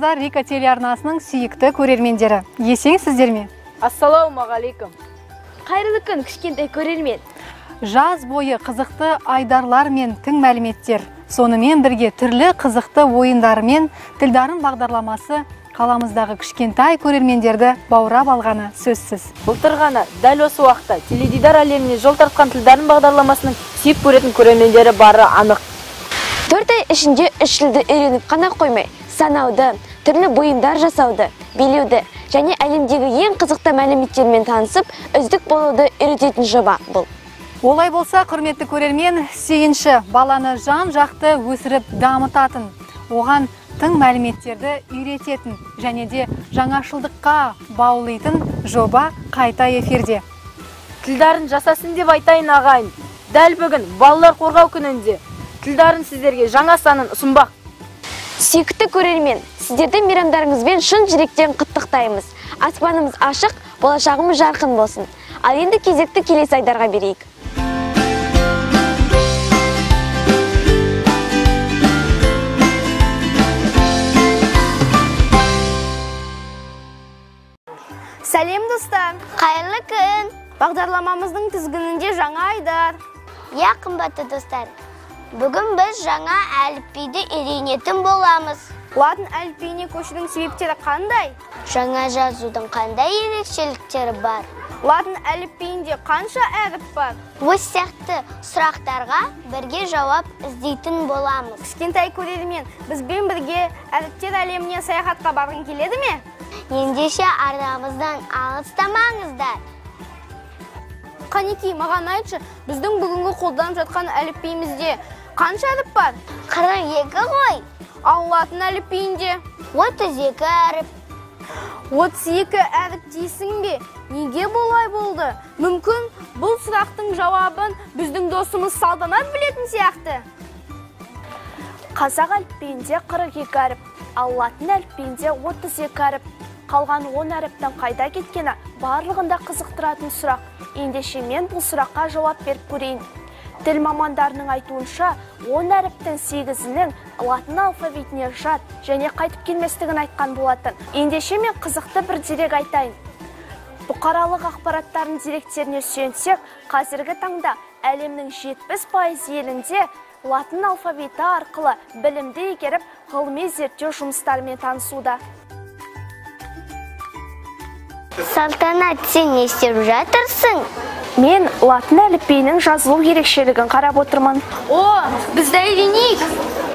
Армысыздар, Рика телеарнасының сүйікті көрермендері. Есенсіздер ме? Ассалаумағалейкум. Қайырлы күн, кішкентай көрермен. Жаз бойы қызықты айдарлар мен тың мәліметтер, сонымен бірге түрлі қызықты ойындарымен Тілдарын бағдарламасы қаламыздағы кішкентай көрермендерді баурап алғаны сөзсіз. Былтыр ғана дәл осы уақытта теледидар әлеміне жол тартқан Тілдарын бағдарламасының сүйіп көретін көрермендері бары анық. 4 ай ішінде 3 тілді үйреніп қана қоймай, санауды, түрлі бұйымдар жасауды, билеуді және әлемдегі ең қызықты мәліметтермен танысып, үздік болуды үйрететін жоба бұл. Олай болса, құрметті көрермен, сүйінші баланы жан-жақты өсіріп дамытатын, оған тың мәліметтерді үйрететін және де жаңашылдыққа баулитын жоба қайта эфирде. Тілдарын жасасын деп айтайын ағайын. Дәл бүгін балалар қорғау күнінде Тілдарын сіздерге жаңа санын ұсынбақ. Сүйікті көрермен, сіздерді мейрамдарыңызбен шын жүректен құттықтаймыз. Аспанымыз ашық, болашағымыз жарқын болсын. Ал енді кезекті келесі айдарға берейік. Сәлем достар! Қайырлы күн! Бағдарламамыздың тізгінінде жаңа айдар. Иә, қымбатты достар, бүгін біз жаңа әліпбиді үйренетін боламыз. Латын әліпбиіне көшудің себептері қандай? Жаңа жазудың қандай ерекшеліктері бар? Латын әліпбиінде қанша әріп бар? Осы сияқты сұрақтарға бірге жауап іздейтін боламыз. Кішкентай көрермен, бізбен бірге әріптер әлеміне саяхатқа барғың келеді ме? Ендеше арнамыздан алыстамаңыздар. Қанеки, маған айтшы, біздің бүгінгі қолданып жатқан әліпбиімізде қанша әріп бар? 42 ғой. Ал латын әліпбиінде? 32 әріп. 32 әріп дейсің бе? Неге бұлай болды? Мүмкін бұл сұрақтың жауабын біздің досымыз Салтанат білетін сияқты. Қазақ әліпбиінде 42 әріп, ал латын әліпбиінде 32 әріп. Қалған 10 әріптің қайда кеткені барлығында қызықтыратын сұрақ. Ендеше мен бұл сұраққа жауап беріп көрейін. Тіл мамандарының айтуынша, 10 әріптің 8-інің латын алфавитіне жат және қайтып келместігін айтқан болатын. Ендеше мен қызықты бір дерек айтайын. Бұқаралық ақпараттардың деректеріне сүйенсек, қазіргі таңда әлемнің 70% елінде латын алфавиті арқылы білімді игеріп, ғылыми зерттеу жұмыстарымен танысуда. Салтанат, сен не істеп жатырсың? Мен латын әліпбиінің жазылу ерекшелігін қарап отырмын. О, біз де үйренейік.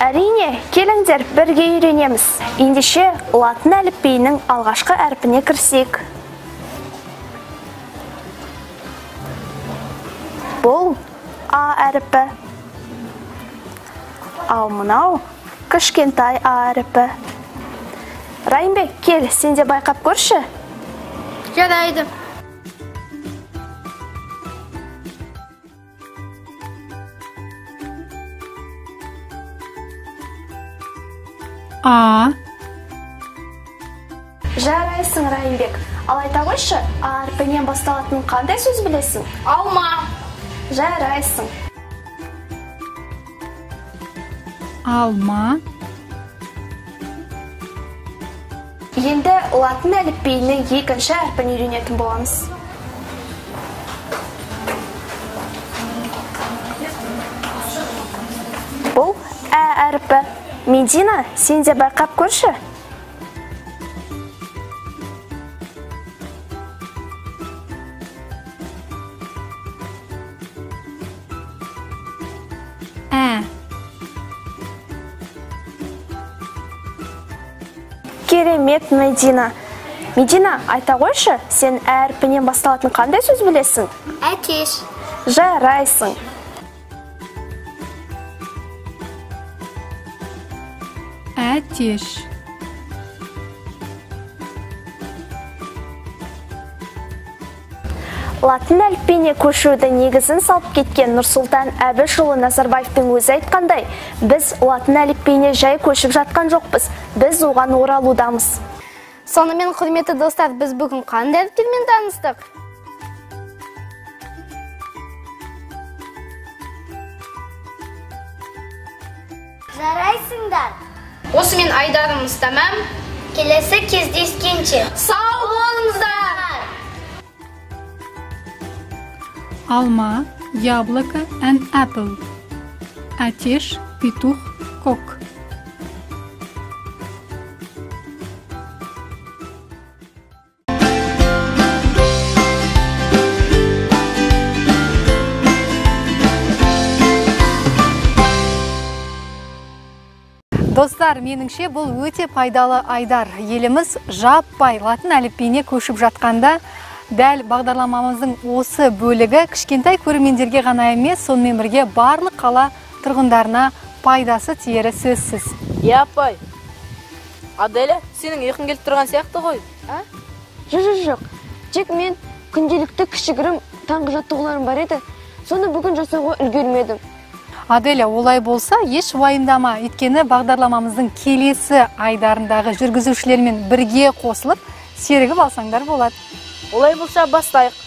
Әрине, келіңдер, бірге үйренеміз. Ендеше латын әліпбиінің алғашқы әрпіне кірісейік. Бұл А әріпі. Ал мынау кішкентай А әріпі. Райымбек, кел, сен де байқап көрші. Жарайды. А. Жарайсың, Райымбек. Ал айта қойшы, А әрпінен басталатын қандай сөз білесің? Алма. Жарайсың. Алма. Енді латын әліпбиінің екінші әрпін үйренетін боламыз. Бұл Ә әрпі. Медина, сен де байқап көрші. Ә. Керемет, Медина. Медина, айта қойшы, сен Ә әрпінен басталатын қандай сөз білесің? Әтеш. Жарайсың. Әтеш. Латын әліпбиіне көшуді негізін салып кеткен Нұрсұлтан Әбішұлы Назарбаевтың өзі айтқандай, біз латын әліпбиіне жай көшіп жатқан жоқпыз, біз оған оралудамыз. Сонымен, құрметті достар, біз бүгін қандай әріптермен таныстық? Жарайсыңдар. Осымен айдарымыз тәмам. Келесі кездескенше. Сау болыңыздар! Алма, яблоко and apple. Әтеш, петух, кок. Достар, меніңше бұл өте пайдалы айдар. Еліміз жаппай латын әліпбиіне көшіп жатқанда, дәл бағдарламамыздың осы бөлігі кішкентай көрермендерге ғана емес, сонымен бірге барлық қала тұрғындарына пайдасы тиері сөзсіз. Иә, апай. Аделя, сенің ұйқың келіп тұрған сияқты ғой. А? Жоқ. Тек мен күнделікті кішігірім таңғы жаттығуларым бар еді. Соны бүгін жасауға үлгермедім. Аделя, олай болса, еш уайымдама. Өйткені бағдарламамыздың келесі айдарындағы жүргізушілермен бірге қосылып, серігіп алсаңдар болады. Олай болса, бастайық.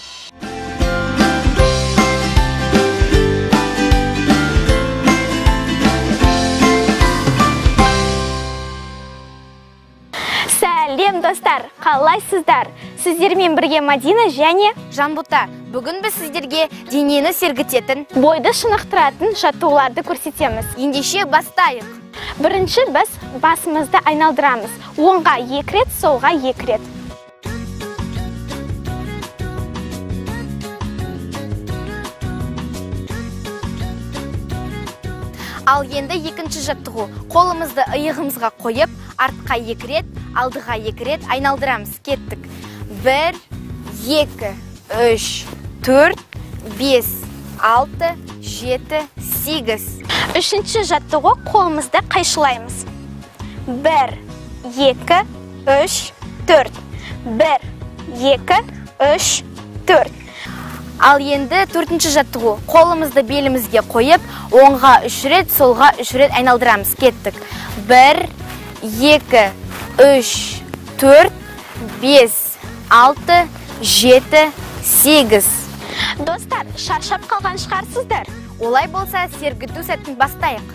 Сәлем, достар, қалайсыздар? Сіздермен бірге Мадина және Жанбота. Бүгін біз сіздерге денені сергітетін, бойды шынықтыратын жаттығуларды көрсетеміз. Ендеше бастайық. Бірінші біз басымызды айналдырамыз. Оңға 2 рет, солға 2 рет. Ал енді екінші жаттығу. Қолымызды иығымызға қойып, артқа 2 рет, алдыға 2 рет айналдырамыз. Кеттік. 1, 2, 3, 4, 5, 6, 7, 8. Үшінші жаттығу, қолымызды қайшылаймыз. 1, 2, 3, 4. 1, 2, 3, 4. Ал енді төртінші жаттығу. Қолымызды белімізге қойып, оңға 3 рет, солға 3 рет айналдырамыз. Кеттік. 1, 2, 3, 4, 5, 6, 7, 8. Достар, шаршап қалған шығарсыздар. Олай болса, сергіту сәтін бастайық.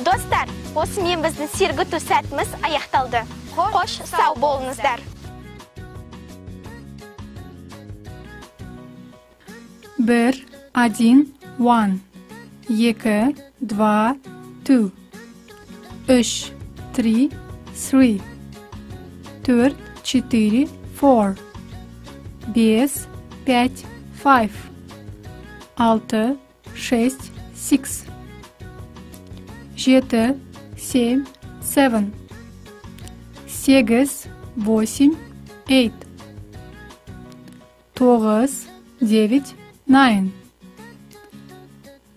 Достар, осымен біздің сергіту сәтіміз аяқталды. Қош, сау болыңыздар. 1, 1, 1, 2, 2, 2, 3, 3, 3, 4, 4, 4, 5, 5, 5, 6, 6, 6, 7, 7, 7, 8, 8, 8, 9, 9, 9,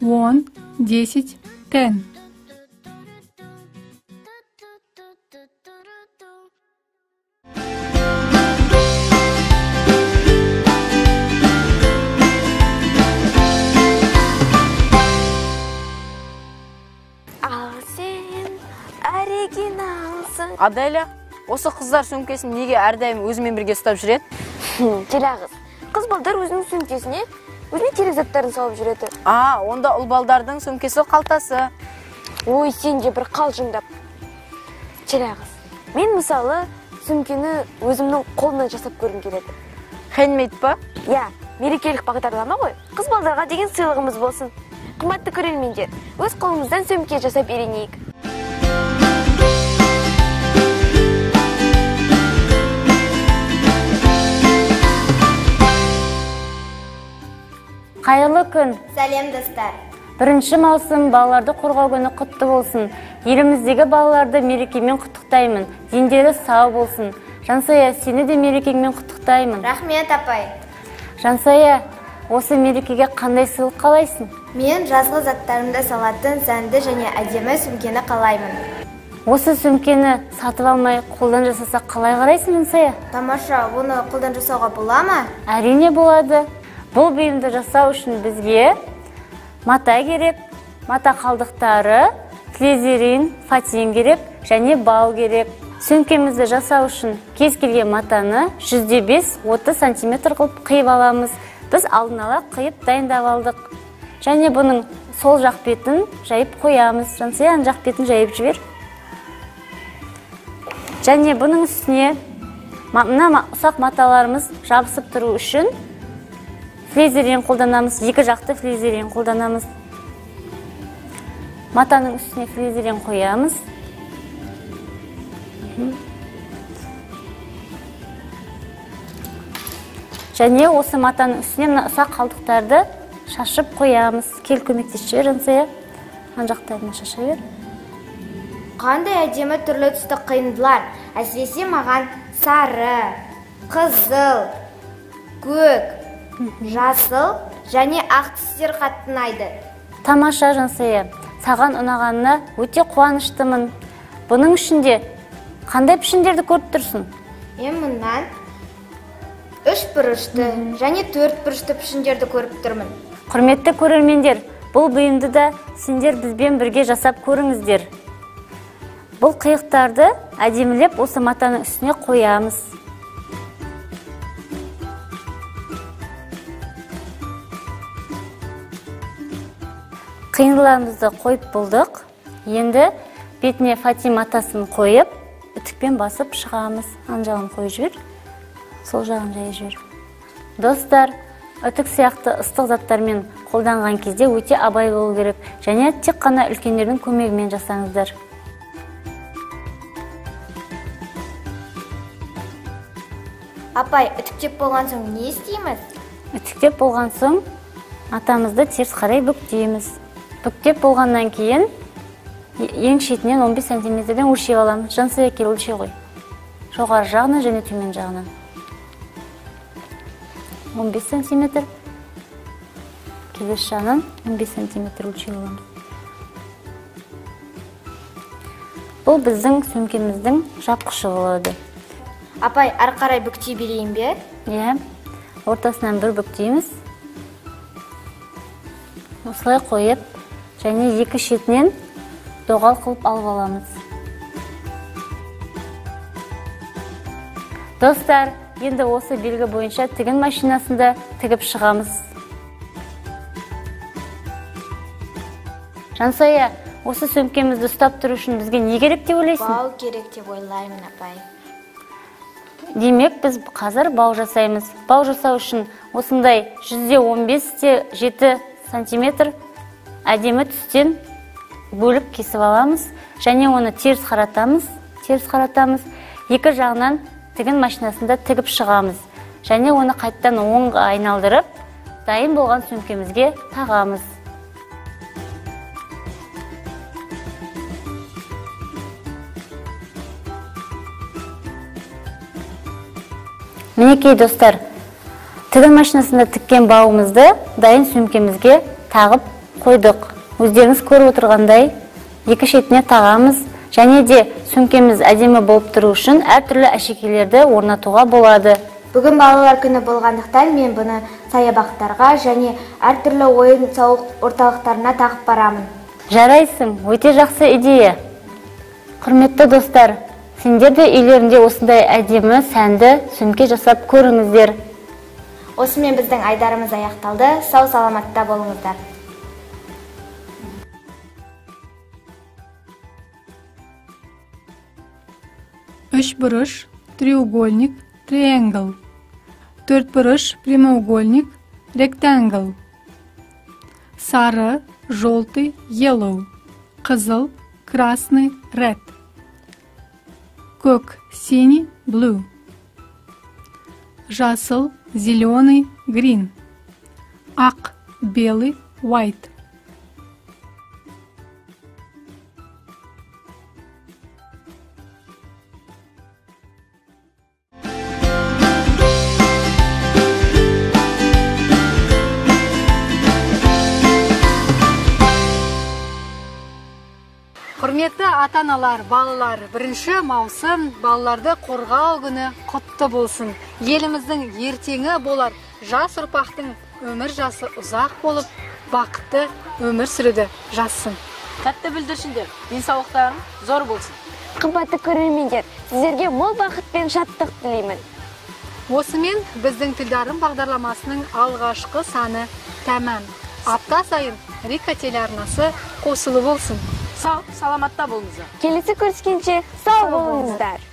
10, 10, 10. Ал сен оригиналсың. Аделя, осы қыздар сөмкесін неге әрдайым өзімен бірге ұстап жүреді? Телағыз, қыз балдар өзінің сөмкесіне өзіне керек заттарын салып жүреді. А, онда ұл балдардың сөмкесі қалтасы. Ой, сен де бір қалжыңдап. Телағыз, мен мысалы сөмкені өзімнің қолымнан жасап көргім келеді. Хендмейд па? Иә, мерекелік бағдарлама ғой. Қыз балдарға деген сыйлығымыз болсын. Қымбатты көрермендер, өз қолымыздан сөмке жасап үйренейік. Қайырлы күн. Сәлем, достар. 1 маусым балаларды қорғау күні құтты болсын. Еліміздегі балаларды мерекемен құттықтаймын. Дендері сау болсын. Жансая, сені де мерекеңмен құттықтаймын. Рахмет, апай. Жансая, осы мерекеге қандай сыйлық қалайсың? Мен жазғы заттарымды салатын сәнді және әдемі сөмкені қалаймын. Осы сөмкені сатып алмай қолдан жасасақ қалай қарайсың, Жансая? Тамаша, оны қолдан жасауға бола ма? Әрине болады. Бұл бұйымды жасау үшін бізге мата керек, мата қалдықтары, флизелин, фатин керек және бау керек. Сөмкемізді жасау үшін кез келген матаны 105-30 сантиметр қылып қиып аламыз. Біз алдын ала қиып дайындап алдық. Және бұның сол жақ бетін жайып қоямыз. Жансая, ана жақ бетін жайып жібер. Және бұның үстіне мына ұсақ маталарымыз жабысып тұру үшін флизелин қолданамыз. Екі жақты флизелин қолданамыз. Матаның үстіне флизелин қоямыз. Және осы матаның үстіне мына ұсақ қалдықтарды шашып қоямыз. Кел, көмектесіп жібер, Жансая. Ана жақтарына шаша бер. Қандай әдемі түрлі түсті қиындылар. Әсіресе маған сары, қызыл, көк, жасыл және ақ түстер қатты ұнайды. Тамаша, Жансая. Саған ұнағанына өте қуаныштымын. Бұның ішінде қандай пішіндерді көріп тұрсың? Мен мұнан үш бұрышты және төрт бұрышты пішіндерді көріп тұрмын. Құрметті көрермендер, бұл бұйымды да сендер бізбен бірге жасап көріңіздер. Бұл қиықтарды әдемілеп осы матаның үстіне қоямыз. Қиындыларымызды қойып болдық. Енді бетіне фатин матасын қойып, үтікпен басып шығамыз. Ан жағын қойып жібер, сол жағын жайып жібер. Достар, үтік сияқты ыстық заттармен қолданған кезде өте абай болу керек және тек қана үлкендердің көмегімен жасаңыздар. Апай, үтіктеп болған соң не істейміз? Үтіктеп болған соң матамызды теріс қарай бүктейміз. Бүктеп болғаннан кейін ең шетінен 15 сантиметрден өлшеп аламыз. Жансая, кел, өлше ғой. Жоғары жағынан және төмен жағынан. 15 сантиметр. Келесі жағынан 15 сантиметр өлшеп аламыз. Бұл біздің сөмкеміздің жапқышы болады. Апай, ары қарай бүктей берейін бе? Иә, ортасынан бір бүктейміз. Осылай қойып, және екі шетінен доғал қылып алып аламыз. Достар, енді осы белгі бойынша тігін машинасында тігіп шығамыз. Жансая, осы сөмкемізді ұстап тұру үшін бізге не керек деп ойлайсың? Бау керек деп ойлаймын, апай. Демек, біз қазір бау жасаймыз. Бау жасау үшін осындай 115,7 сантиметр әдемі түстен бөліп кесіп аламыз және оны теріс қаратамыз, теріс қаратамыз. Екі жағынан тігін машинасында тігіп шығамыз және оны қайттан оңға айналдырып, дайын болған сөмкемізге тағамыз. Мінекей, достар, тігін машинасында тіккен бауымызды дайын сөмкемізге тағып қойдық. Өздеріңіз көріп отырғандай, екі шетіне тағамыз және де сөмкеміз әдемі болып тұру үшін әртүрлі әшекейлерді орнатуға болады. Бүгін балалар күні болғандықтан мен бұны саябақтарға және әртүрлі ойын-сауық орталықтарына тағып барамын. Жарайсың, өте жақсы идея. Құрметті достар, сендер де үйлерінде осындай әдемі, сәнді сөмке жасап көріңіздер. Осымен біздің айдарымыз аяқталды. Сау саламатта болыңыздар. Үшбұрыш, треугольник, triangle. Төртбұрыш, прямоугольник, rectangle. Сары, желтый, yellow. Қызыл, красный, red. Көк, синий, blue. Жасыл, зеленый, green. Ақ, белый, white. Құрметті ата-аналар, балалар, 1 маусым балаларды қорғау күні құтты болсын. Еліміздің ертеңі болар жас ұрпақтың өмір жасы ұзақ болып, Бақытты өмір сүруді жазсын. Тәтті бүлдіршіндер, денсаулықтарың зор болсын. Қымбатты көрермендер, сіздерге мол бақыт пен шаттық тілеймін. Осымен біздің Тілдарын бағдарламасының алғашқы саны тәмам. Апта сайын Рика телеарнасы қосылы болсын. Сау, саламатта болыңыздар. Келесі көріскенше сау болыңыздар.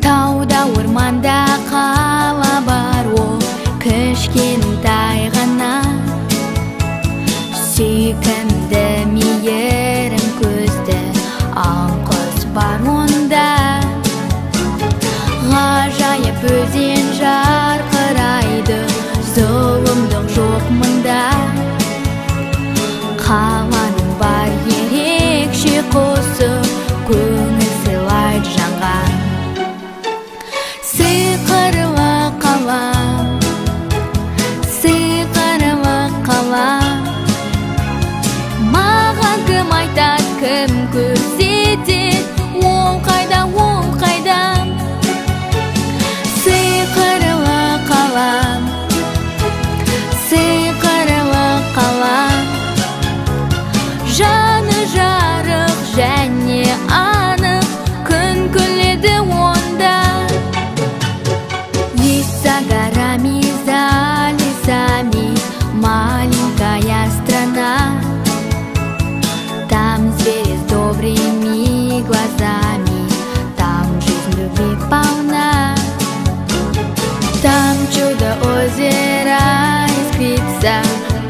Тауда, орманда қала бар, ол кішкентай ғана. Сүйкімді мейірім көзді аң құс бар онда. Ғажайып өзен жарқырайды, зұлымдық жоқ мұнда. Қаланың бар ерекше құсы, көңіл сыйлайды жанға. Сиқырлы қала, сиқырлы қала. Маған кім айтады, кім көрсетеді, ол қайда, ол қайда? Сиқырлы қала, сиқырлы қала. Жаны жарық және анық, күн күледі онда. Есть за горами, за лесами маленькая страна. Там звери с добрыми глазами, там жизнь любви полна. Там чудо озера искрится,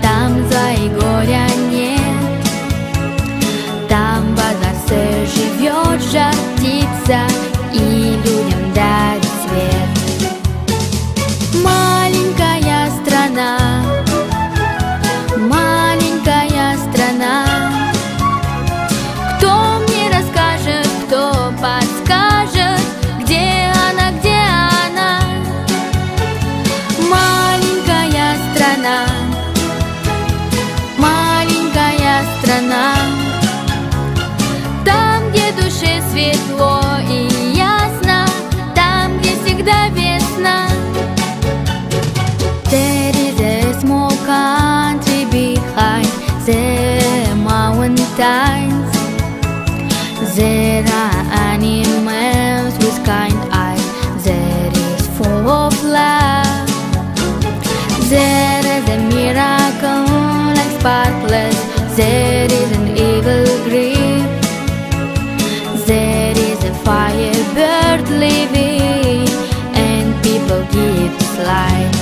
там зла и горя нет. Там в озерце живет жар птица и людям дарит свет. Маленькая страна, маленькая страна. Кто мне расскажет, кто подскажет, где она, где она? Маленькая страна, маленькая страна. Там, где душе светло и ясно, там, где всегда весна. There is a small country behind the mountains. There are animals with kind eyes. There is full of love. There is a miracle like sparklers. There is an evil grip. There is a firebird living, and people give its life.